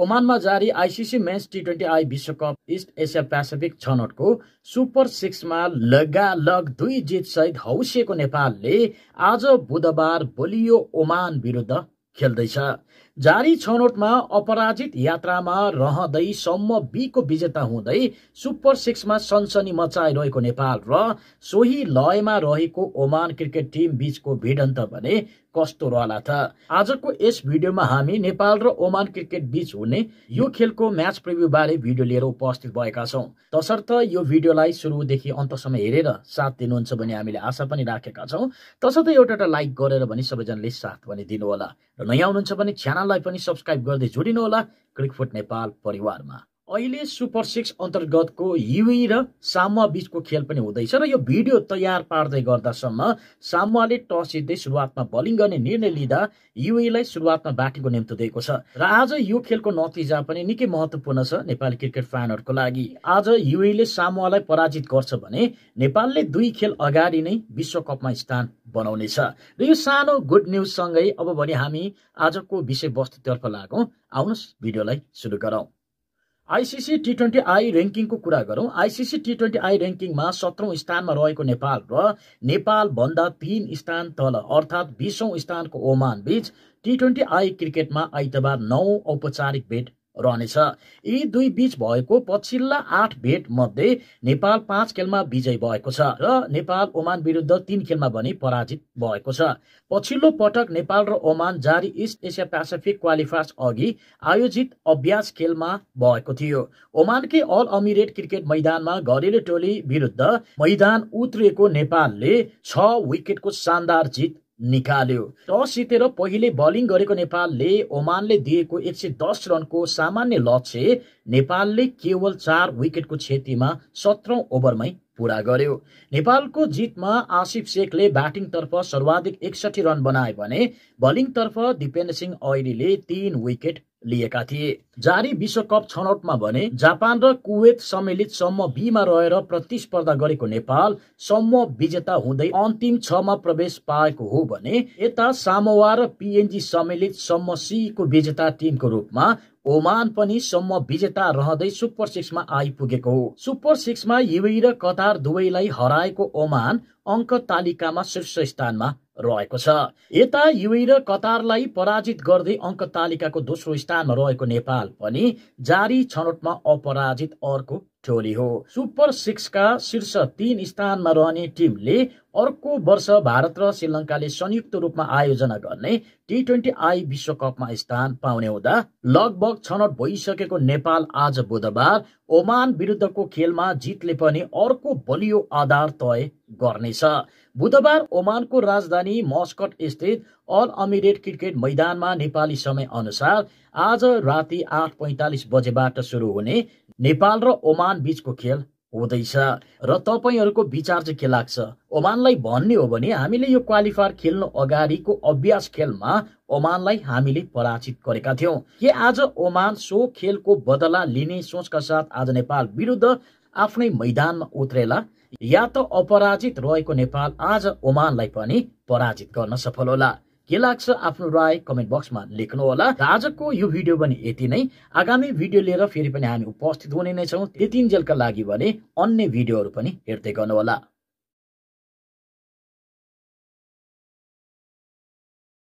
ओमानमा जारी ICC men's T20I विश्वकप east Asia Pacific छनौटको super 6 मा लगालग 2 जितसहित हौसिएको नेपालले आज बुधबार बलियो ओमान विरुद्ध खेल्दैछ। जारी छनौटमा अपराजित यात्रामा रहँदै सम्म B को विजेता हुँदै सुपर 6 मा सनसनी मचाइरहेको नेपाल र सोही लयमा रहेको ओमान क्रिकेट टिम बीचको भिडन्त भने कस्तो रहला त। आजको यस भिडियोमा हामी नेपाल र ओमान क्रिकेट बीच हुने यो खेलको म्याच प्रिभ्यू बारे भिडियो लिएर उपस्थित भएका छौं। तसर्थ यो भिडियोलाई सुरुदेखि अन्तसम्म हेरेर साथ दिनुहुन्छ भन्ने हामीले आशा पनि राखेका छौं। तसर्थ एउटा लाइक गरेर पनि सबैजनाले साथ पनि दिनु होला र नयाँ हुनुहुन्छ भने च्यानललाई पनि सब्स्क्राइब गर्दै जोडिनु होला क्रिकफुट नेपाल परिवारमा। अहिले सुपर 6 अन्तर्गतको युएई र सामोआ बीचको खेल पनि हुँदैछ र यो भिडियो तयार पार्दै गर्दासम्म सामोआले टस जित्दै सुरुवातमा बलिङ गर्ने निर्णय लिँदा युएईलाई सुरुवातमा ब्याटिङको निम्तो दिएको छ र आज यो खेलको नतिजा पनि निकै महत्त्वपूर्ण छ नेपाली क्रिकेट फ्यानहरुको लागि। आज युएईले सामोआलाई पराजित गर्छ भने नेपालले 2 खेल अगाडि नै विश्वकपमा स्थान बनाउनेछ र यो सानो गुड न्यूज सँगै अब भने हामी आजको विषयवस्तुतर्फ लागौं। आउनुस् भिडियोलाई सुरु गरौं। आईसीसी T20I र्याङ्किङको कुरा गरौं। आईसीसी T20I र्याङ्किङमा 17औं स्थानमा रहेको नेपाल र नेपाल भन्दा 3 स्थान तल अर्थात् 20औं स्थानको ओमान बीच T20I क्रिकेटमा आइतबार 9 औपचारिक भेट रहनेछ। यी दुई बीच भएको पछिल्ला 8 भेट मध्ये नेपाल 5 खेलमा विजयी भएको छ र नेपाल ओमान विरुद्ध 3 खेलमा भने पराजित भएको छ। पछिल्लो पटक नेपाल र ओमान जारी इस्ट एसिया पेसिफिक क्वालिफायर्स अघि आयोजित अभ्यास खेलमा भएको थियो। ओमानकै अल अमिरेट क्रिकेट मैदानमा घरेलु टोली विरुद्ध मैदान उत्रिएको नेपालले 6 विकेटको शानदार जित निकाल्यो। टस जितेर पहिले बलिङ गरेको नेपालले ओमानले दिएको 110 रनको सामान्य लक्ष्य नेपालले केवल 4 विकेटको क्षतिमा 17औं ओभरमै पूरा गर्यो। नेपालको जितमा आसिफ शेखले ब्याटिङतर्फ सर्वाधिक 61 रन बनाए भने बलिङतर्फ दिपेन्द्र सिंह ऐरीले 3 विकेट लिएका थिए। जारी विश्वकप छनौटमा भने जापान र कुवेत सम्मिलित सम्म B मा रहेर प्रतिस्पर्धा गरेको नेपाल सम्म विजेता हुँदै अन्तिम 6 मा प्रवेश पाएको हो भने यता सामोआ र PNG सम्मिलित सम्म C को विजेता टिमको रूपमा ओमान पनि सम्म विजेता रहँदै सुपर 6 मा आइपुगेको हो। सुपर 6 मा युएई र कतार दुवैलाई हराएको ओमान अङ्क तालिकामा शीर्ष स्थानमा रहेको छ। यता युएई र कतारलाई पराजित गर्दै अङ्क तालिकाको दोस्रो स्थानमा रहेको नेपाल पनि जारी छनौटमा अपराजित अर्को टोली हो। सुपर 6 का शीर्ष 3 स्थानमा रहने टिमले अर्को वर्ष भारत र श्रीलङ्काले संयुक्त रूपमा आयोजना गर्ने T20I विश्वकपमा स्थान पाउने हुँदा लगभग छनौट भइसकेको नेपाल आज बुधबार ओमान विरुद्धको खेलमा जितले पनि अर्को बलियो आधार तय गर्नेछ। बुधबार ओमानको राजधानी मस्कट स्थित अल अमिरेट क्रिकेट मैदानमा नेपाली समय अनुसार आज राति 8:45 बजेबाट सुरु हुने नेपाल र ओमान बीचको खेल हुँदैछ र तपाईहरुको विचार चाहिँ के लाग्छ? ओमानलाई भन्ने हो भने हामीले यो क्वालिफायर खेल्नु अगाडिको अभ्यास खेलमा ओमानलाई हामीले पराजित गरेका थियौं। के आज ओमान सो खेलको बदला लिने सोचका साथ आज नेपाल विरुद्ध आफ्नै मैदानमा उत्रेला या त अपराजित रहेको नेपाल आज ओमानलाई पनि पराजित गर्न सफल होला? के लाग्छ आफ्नो राय कमेन्ट बक्समा लेख्नु होला। आजको यो भिडियो पनि यति नै। आगामी भिडियो लिएर फेरि पनि हामी उपस्थित हुने नै छौं। त्यतिन्जेलका लागि भने अन्य भिडियोहरू पनि हेर्दै गर्नु होला।